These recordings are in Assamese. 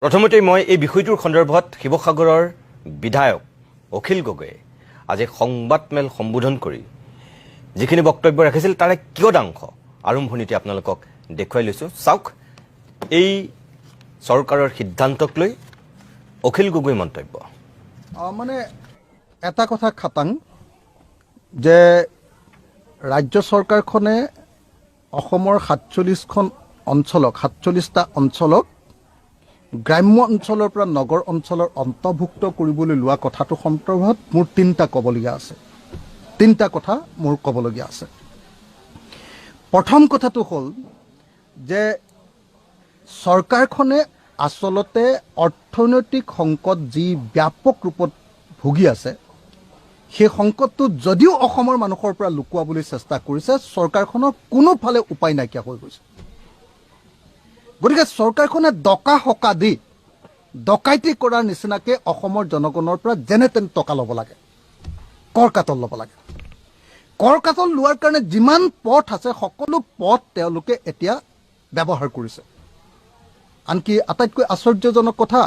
প্ৰথমতে মই এই বিষয়টোৰ সন্দৰ্ভত শিৱসাগৰৰ বিধায়ক অখিল গগৈয়ে আজি সংবাদমেল সম্বোধন কৰি যিখিনি বক্তব্য ৰাখিছিল, তাৰে কিয়দাংশ আৰম্ভণিতে আপোনালোকক দেখুৱাই লৈছোঁ। চাওক, এই চৰকাৰৰ সিদ্ধান্তক লৈ অখিল গগৈ মন্তব্য। মানে এটা কথা খাটাং যে ৰাজ্য চৰকাৰখনে অসমৰ 47খন অঞ্চলক, 47টা অঞ্চলক গ্ৰাম্য অঞ্চলৰ পৰা নগৰ অঞ্চলৰ অন্তৰ্ভুক্ত কৰিবলৈ লোৱা কথাটো সন্দৰ্ভত মোৰ তিনিটা ক'বলগীয়া আছে। তিনিটা কথা মোৰ ক'বলগীয়া আছে। প্ৰথম কথাটো হ'ল যে চৰকাৰখনে আচলতে অৰ্থনৈতিক সংকট যি ব্যাপক ৰূপত ভুগি আছে, সেই সংকটটো যদিও অসমৰ মানুহৰ পৰা লুকুৱাবলৈ চেষ্টা কৰিছে, চৰকাৰখনৰ কোনোফালে উপায় নাইকিয়া হৈ গৈছে। গতিকে চৰকাৰখনে ডকা সকা দি ডকাইতি কৰাৰ নিচিনাকে অসমৰ জনগণৰ পৰা যেনে তেনে টকা ল'ব লাগে, কৰ কাটল ল'ব লাগে। কৰ কাটল লোৱাৰ কাৰণে যিমান পথ আছে, সকলো পথ তেওঁলোকে এতিয়া ব্যৱহাৰ কৰিছে। আনকি আটাইতকৈ আশ্চৰ্যজনক কথা,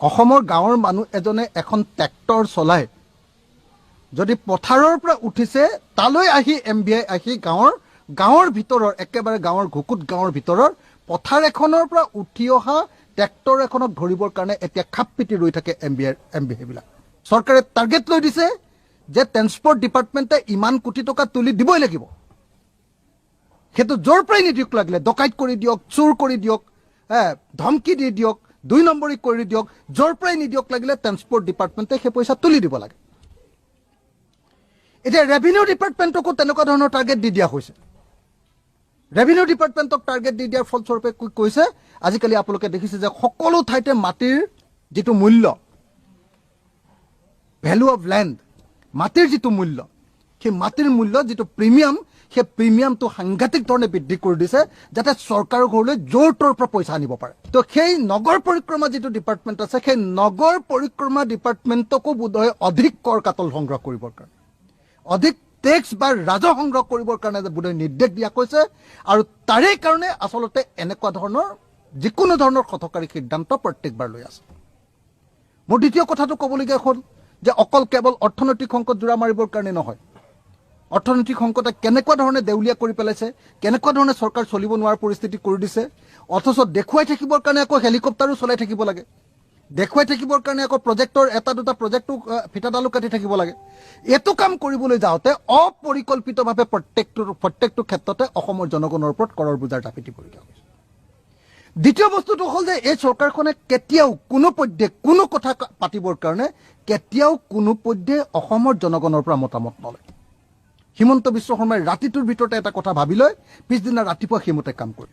অসমৰ গাঁৱৰ মানুহ এজনে এখন ট্ৰেক্টৰ চলাই যদি পথাৰৰ পৰা উঠিছে, তালৈ আহি এম ভি আই আহি গাঁৱৰ ভিতৰৰ, একেবাৰে গাঁৱৰ ঘুকুট গাঁৱৰ ভিতৰৰ পথাৰ এখনৰ পৰা উঠি অহা ট্ৰেক্টৰ এখনক ধৰিবৰ কাৰণে এতিয়া খাপ পিটি ৰৈ থাকে এম বি আই, এম ভি আইবিলাক। চৰকাৰে টাৰ্গেট লৈ দিছে যে ট্ৰেন্সপৰ্ট ডিপাৰ্টমেণ্টে ইমান কোটি টকা তুলি দিবই লাগিব। সেইটো য'ৰ পৰাই নিদিয়ক লাগিলে, ডকাইত কৰি দিয়ক, চুৰ কৰি দিয়ক, ধমকি দি দিয়ক, দুই নম্বৰী কৰি দিয়ক, য'ৰ পৰাই নিদিয়ক লাগিলে ট্ৰেন্সপৰ্ট ডিপাৰ্টমেণ্টে সেই পইচা তুলি দিব লাগে। এতিয়া ৰেভিনিউ ডিপাৰ্টমেণ্টকো তেনেকুৱা ধৰণৰ টাৰ্গেট দি দিয়া হৈছে। ৰেভিনিউ ডিপাৰ্টমেণ্টক টাৰ্গেট দি দিয়াৰ ফলস্বৰূপে কি কৈছে, আজিকালি আপোনালোকে দেখিছে যে সকলো ঠাইতে মাটিৰ যিটো মূল্য, ভেলু অফ লেণ্ড, মাটিৰ যিটো মূল্য, সেই মাটিৰ মূল্য যিটো প্ৰিমিয়াম, সেই প্ৰিমিয়ামটো সাংঘাতিক ধৰণে বৃদ্ধি কৰি দিছে, যাতে চৰকাৰৰ ঘৰলৈ য'ৰ ত'ৰ পৰা পইচা আনিব পাৰে। তো সেই নগৰ পৰিক্ৰমা যিটো ডিপাৰ্টমেণ্ট আছে, সেই নগৰ পৰিক্ৰমা ডিপাৰ্টমেণ্টকো বোধহয় অধিক কৰ কাটল সংগ্ৰহ কৰিবৰ কাৰণে, অধিক টেক্স বা ৰাজহ সংগ্ৰহ কৰিবৰ কাৰণে বোধহয় নিৰ্দেশ দিয়া হৈছে। আৰু তাৰে কাৰণে আচলতে এনেকুৱা ধৰণৰ যিকোনো ধৰণৰ হঠকাৰী সিদ্ধান্ত প্ৰত্যেকবাৰ লৈ আছে। মোৰ দ্বিতীয় কথাটো ক'বলগীয়া হ'ল যে অকল কেৱল অৰ্থনৈতিক সংকট জোৰা মাৰিবৰ কাৰণে নহয়, অৰ্থনৈতিক সংকটে কেনেকুৱা ধৰণে দেউলীয়া কৰি পেলাইছে, কেনেকুৱা ধৰণে চৰকাৰ চলিব নোৱাৰা পৰিস্থিতি কৰি দিছে, অথচ দেখুৱাই থাকিবৰ কাৰণে আকৌ হেলিকপ্টাৰো চলাই থাকিব লাগে, দেখুৱাই থাকিবৰ কাৰণে আকৌ প্ৰজেক্টৰ এটা দুটা প্ৰজেক্টো ফিটাডালো কাটি থাকিব লাগে। এইটো কাম কৰিবলৈ যাওঁতে অপৰিকল্পিতভাৱে প্ৰত্যেকটো ক্ষেত্ৰতে অসমৰ জনগণৰ ওপৰত কৰৰ বোজাৰ জাপি দিবলগীয়া হৈছে। দ্বিতীয় বস্তুটো হ'ল যে এই চৰকাৰখনে কেতিয়াও কোনো পধ্যে কোনো কথা পাতিবৰ কাৰণে কেতিয়াও কোনো পধ্যে অসমৰ জনগণৰ পৰা মতামত নলয়। হিমন্ত বিশ্ব শৰ্মাই ৰাতিটোৰ ভিতৰতে এটা কথা ভাবি লয়, পিছদিনা ৰাতিপুৱা সেইমতে কাম কৰে।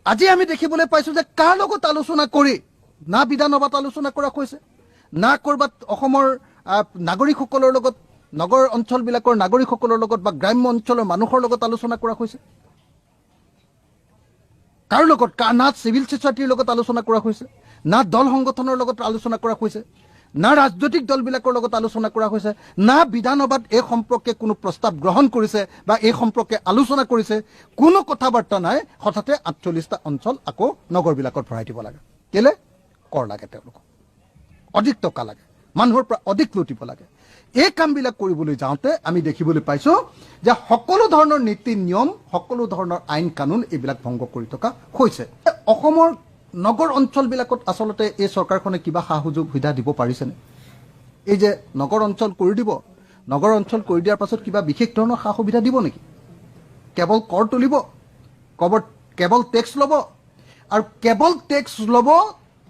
আজি আমি দেখিবলৈ পাইছোঁ যে কাৰ লগত আলোচনা কৰি, না বিধানসভাত আলোচনা কৰা হৈছে, না ক'ৰবাত অসমৰ নাগৰিকসকলৰ লগত, নগৰ অঞ্চলবিলাকৰ নাগৰিকসকলৰ লগত বা গ্ৰাম্য অঞ্চলৰ মানুহৰ লগত আলোচনা কৰা হৈছে, কাৰো লগত, না চিভিল ছ'চাইটিৰ লগত আলোচনা কৰা হৈছে, না দল সংগঠনৰ লগত আলোচনা কৰা হৈছে, না ৰাজনৈতিক দলবিলাকৰ লগত আলোচনা কৰা হৈছে, না বিধানসভাত এই সম্পৰ্কে কোনো প্ৰস্তাৱ গ্ৰহণ কৰিছে বা এই সম্পৰ্কে আলোচনা কৰিছে, কোনো কথা বাৰ্তা নাই। হঠাতে 48টা অঞ্চল আকৌ নগৰবিলাকত ভৰাই দিব লাগে। কেলে? কৰ লাগে তেওঁলোকক, অধিক টকা লাগে, মানুহৰ পৰা অধিক লুটিব লাগে। এই কামবিলাক কৰিবলৈ যাওঁতে আমি দেখিবলৈ পাইছোঁ যে সকলো ধৰণৰ নীতি নিয়ম, সকলো ধৰণৰ আইন কানুন এইবিলাক ভংগ কৰি থকা হৈছে। অসমৰ নগৰ অঞ্চলবিলাকত আচলতে এই চৰকাৰখনে কিবা সা সুযোগ সুবিধা দিব পাৰিছেনে? এই যে নগৰ অঞ্চল কৰি দিব, নগৰ অঞ্চল কৰি দিয়াৰ পাছত কিবা বিশেষ ধৰণৰ সা সুবিধা দিব নেকি? কেৱল কৰ তুলিব, কেৱল টেক্স ল'ব, আৰু কেৱল টেক্স ল'ব,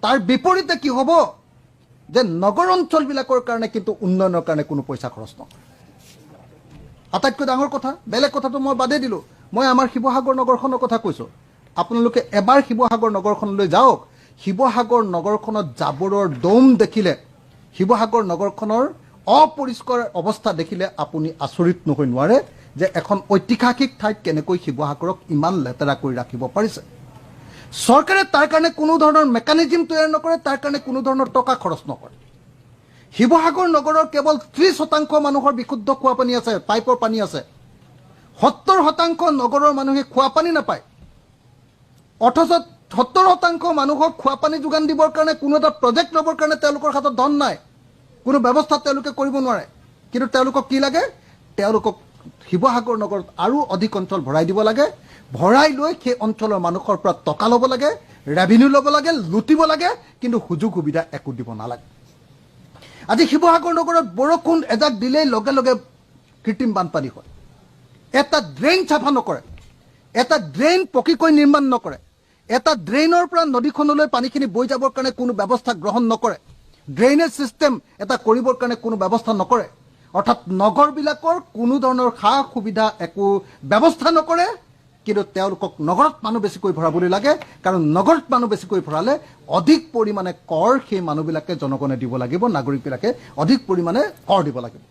তাৰ বিপৰীতে কি হ'ব যে নগৰ অঞ্চলবিলাকৰ কাৰণে কিন্তু উন্নয়নৰ কাৰণে কোনো পইচা খৰচ নহয়। আটাইতকৈ ডাঙৰ কথা, বেলেগ কথাটো মই বাদেই দিলোঁ, মই আমাৰ শিৱসাগৰ নগৰখনৰ কথা কৈছোঁ। আপোনালোকে এবাৰ শিৱসাগৰ নগৰখনলৈ যাওক, শিৱসাগৰ নগৰখনত জাবৰৰ দম দেখিলে, শিৱসাগৰ নগৰখনৰ অপৰিষ্কাৰ অৱস্থা দেখিলে আপুনি আচৰিত নহৈ নোৱাৰে যে এখন ঐতিহাসিক ঠাইত কেনেকৈ শিৱসাগৰক ইমান লেতেৰা কৰি ৰাখিব পাৰিছে। চৰকাৰে তাৰ কাৰণে কোনো ধৰণৰ মেকানিজিম তৈয়াৰ নকৰে, তাৰ কাৰণে কোনো ধৰণৰ টকা খৰচ নকৰে। শিৱসাগৰ নগৰৰ কেৱল 30% মানুহৰ বিশুদ্ধ খোৱা পানী আছে, পাইপৰ পানী আছে। 70% নগৰৰ মানুহে খোৱা পানী নাপায়। অথচ 70% মানুহক খোৱা পানী যোগান দিবৰ কাৰণে কোনো এটা প্ৰজেক্ট ল'বৰ কাৰণে তেওঁলোকৰ হাতত ধন নাই, কোনো ব্যৱস্থা তেওঁলোকে কৰিব নোৱাৰে। কিন্তু তেওঁলোকক কি লাগে? তেওঁলোকক শিৱসাগৰ নগৰত আৰু অধিক অঞ্চল ভৰাই দিব লাগে, ভৰাই লৈ সেই অঞ্চলৰ মানুহৰ পৰা টকা ল'ব লাগে, ৰেভিনিউ ল'ব লাগে, লুটিব লাগে, কিন্তু সুযোগ সুবিধা একো দিব নালাগে। আজি শিৱসাগৰ নগৰত বৰষুণ এজাক দিলেই লগে লগে কৃত্ৰিম বানপানী হয়। এটা ড্ৰেইন চাফা নকৰে, এটা ড্ৰেইন পকীকৈ নিৰ্মাণ নকৰে, এটা ড্ৰেইনৰ পৰা নদীখনলৈ পানীখিনি বৈ যাবৰ কাৰণে কোনো ব্যৱস্থা গ্ৰহণ নকৰে, ড্ৰেইনেজ ছিষ্টেম এটা কৰিবৰ কাৰণে কোনো ব্যৱস্থা নকৰে। অৰ্থাৎ নগৰবিলাকৰ কোনো ধৰণৰ সা সুবিধা একো ব্যৱস্থা নকৰে, কিন্তু তেওঁলোকক নগৰত মানুহ বেছিকৈ ভৰাবলৈ লাগে, কাৰণ নগৰত মানুহ বেছিকৈ ভৰালে অধিক পৰিমাণে কৰ সেই মানুহবিলাকে জনগণে দিব লাগিব, নাগৰিকবিলাকে অধিক পৰিমাণে কৰ দিব লাগিব।